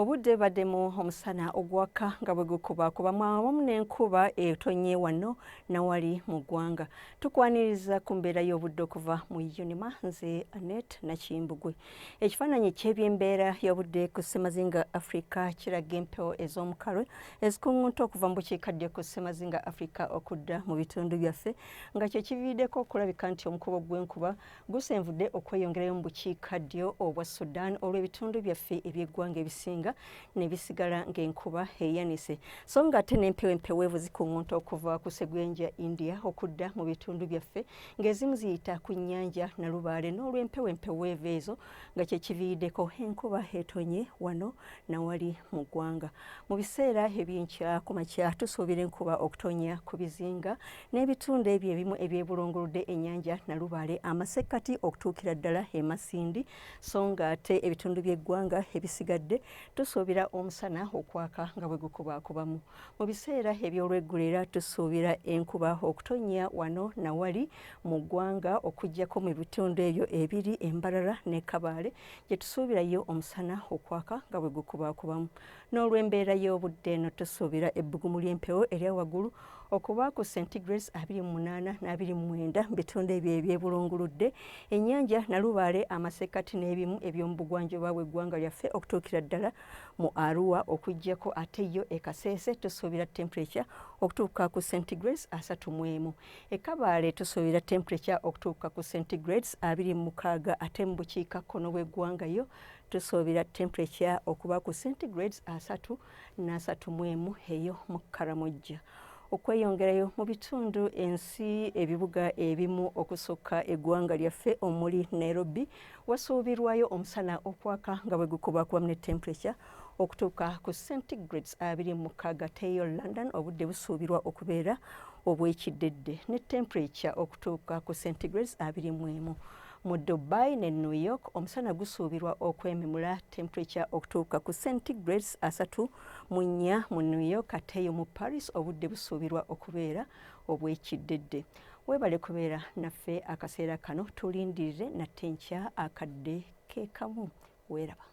Obudde baddemu omusana ogwaka nga bwe gukubakubamu awamu n'enkuba etonye wano nawali mu ggwanga. Tukwaniriza ku mbeera y'obudde okuva mu UNIMA, nze Annette Nakimbugwe. Ekifaananyi ky'ebyembeera y'obudde ku ssemazinga Africa kiraga empewo ez'omukalwe ezikuŋŋunta okuva mu bukiikaddyo ku ssemazinga Africa okudda mu bitundu byaffe, nga kye kiviiriddeko okulabika nti omukubo gw'enkuba gusenvudde okweyongerayo mu bukiikaddyo obwa Sudan, olw'ebitundu byaffe eby'eggwanga ebisinga ne bisigala ng'enkuba eyanise. So ng'ate n'empewo empeweevu zikuŋŋunta okuva ku ssegwenja India okudda mu bitundu byaffe, ng'ezimu ziyita ku nnyanja Nalubaale, n'olw'empewo empeweevu ezo nga kye kiviiriddeko enkuba etonye wano nawali mu ggwanga. Mu biseera ebyenkya ku makya tusuubira enkuba okutonya ku bizinga n'ebitundu ebyo ebimu ebyebulunguludde ennyanja Nalubaale, amasekkati okutuukira ddala e Masindi, so ng'ate ebitundu by'eggwanga ebisigadde tusuubira omusana okwaka nga bwe gukubaakubamu. Mu biseera eby'olweggulo era tusuubira enkuba okutonnya wano nawali mu ggwanga, okuggyako mu bitundu ebyo ebiri e Mbarara ne Kabaale gye tusuubirayo omusana okwaka nga bwe gukubaakubamu. N'olw'embeera y'obudde eno, tusuubira ebbugumu ly'empewo erya waggulu okuba ku centigrades 28 ne 29 mu bitundu ebyo ebyebulunguludde ennyanja Nalubaale, amasekkati n'ebimu eby'omu bugwanjuba bw'eggwanga lyaffe okutuukira ddala mu Arua, okuggyako ate yo e Kasese tusuubira temperature okutuuka ku centigrades 31. E Kabaale tusuubira temperature okutuuka ku centigrades 26, ate mu bukiikakkono bw'eggwanga yo tusuubira temperature okuba ku centigrades 30 ne 31 eyo mu Karamojja. Okweyongerayo mu bitundu ensi ebibuga ebimu okusukka eggwanga lyaffe omuli Nairobi, wasuubirwayo omusana okwaka nga bwe gukubakubamu ne temperature okutuuka ku centigrades 26. Teyo London obudde busuubirwa okubeera obw'ekiddedde ne temperature okutuuka ku centigrades 21. Mu Dubai ne New York omusana gusuubirwa okwememula, temperature okutuuka ku centigrades 34 mu New York, ate eyo mu Paris obudde busuubirwa okubeera obw'ekiddedde. Weebale kubeera naffe akaseera kano, tulindirire nate nkya akadde keekamu. Weeraba.